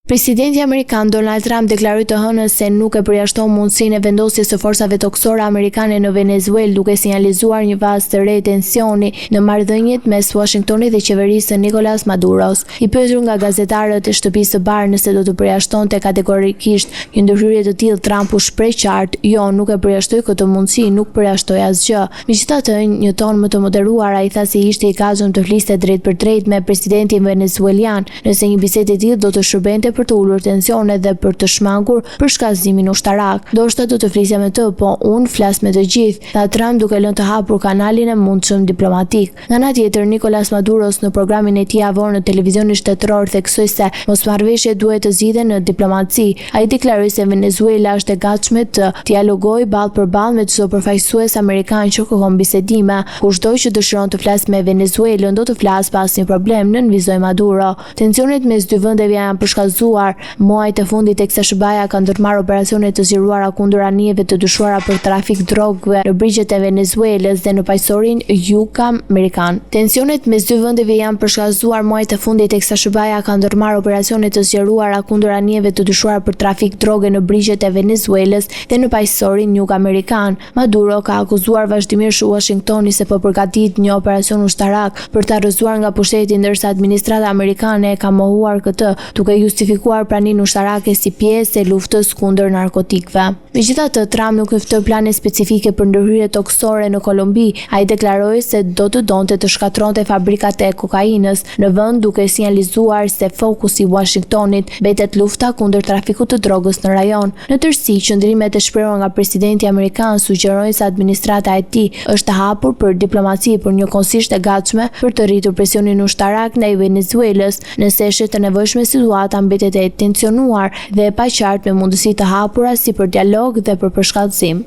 Presidenti amerikan Donald Trump deklaroi të hënën se nuk e përjashton mundësinë e vendosjes së forcave tokësore amerikane në Venezuelë, duke sinjalizuar një fazë të re tensioni në marrëdhëniet mes Uashingtonit dhe qeverisë së Nicolas Maduros. I pyetur nga gazetarët e Shtëpisë së Bardhë nëse do të përjashtonte kategorikisht një ndërhyrje të tillë, Trump u shpreh qartë, Jo, nuk e përjashtoj këtë mundësi, nuk përjashtoj asgjë. Megjithatë, një ton më të moderuar, ai tha se ishte i gatshëm të fliste drejtpërdrejt me presidentin venezuelian, nëse një bisedë e tillë do të shërbente për të ulur tensionet dhe për të shmangur përshkallëzimin ushtarak. Ndoshta do të flisja me të, po unë flas me të gjithë, tha Trump duke lënë të hapur kanalin e mundshëm diplomatik. Nga ana tjetër, Nicolas Maduros në programin e tij javor në televizionin shtetëror theksoi se mosmarrëveshjet duhet të zgjidhen në diplomaci. Ai deklaroi se Venezuela është e gatshme të dialogojë ballë për ballë me çdo përfaqësues amerikan që kërkon bisedime. Kushdo që dëshiron të flasë me Venezuelën do të flasë pa asnjë problem, nënvizoi Maduro. Tensionet mes dy vendeve janë përshkallëzuar muajt e fundit teksa SHBA-ja ka ndërmarrë operacione të zgjeruara kundër anijeve të dyshuara për trafik droge në brigjet e Venezuelës dhe në Paqësorin Jug-Amerikan. Tensionet mes dy vendeve janë përshkallëzuar muajt e fundit teksa SHBA-ja ka ndërmarrë operacione të zgjeruara kundër anijeve të dyshuara për trafik droge në brigjet e Venezuelës dhe në Paqësorin Jug-Amerikan. Maduro ka akuzuar vazhdimisht Uashingtonin se po përgatit një operacion ushtarak për ta rrëzuar nga pushteti ndërsa administrata amerikane e ka mohuar këtë, duke justifikuar praninë ushtarake si pjesë e luftës kundër narkotikëve. Megjithatë, Trump nuk njoftoi plane specifike për ndërhyrje tokësore në Kolumbi. Ai deklaroi se do të donte të shkatërronte fabrikat e kokainës në vend, duke sinjalizuar se fokusi i Uashingtonit mbetet lufta kundër trafikut të drogës në rajon. Në tërësi, qëndrimet e shprehura nga presidenti amerikan sugjerojnë se administrata e tij është e hapur për diplomaci, por njëkohësisht e gatshme për të rritur presionin ushtarak ndaj Venezuelës. Nëse e sheh të nevojshme situata mbetet e tensionuar dhe e paqartë me mundësi të hapura si për dialog dhe për përshkallëzim.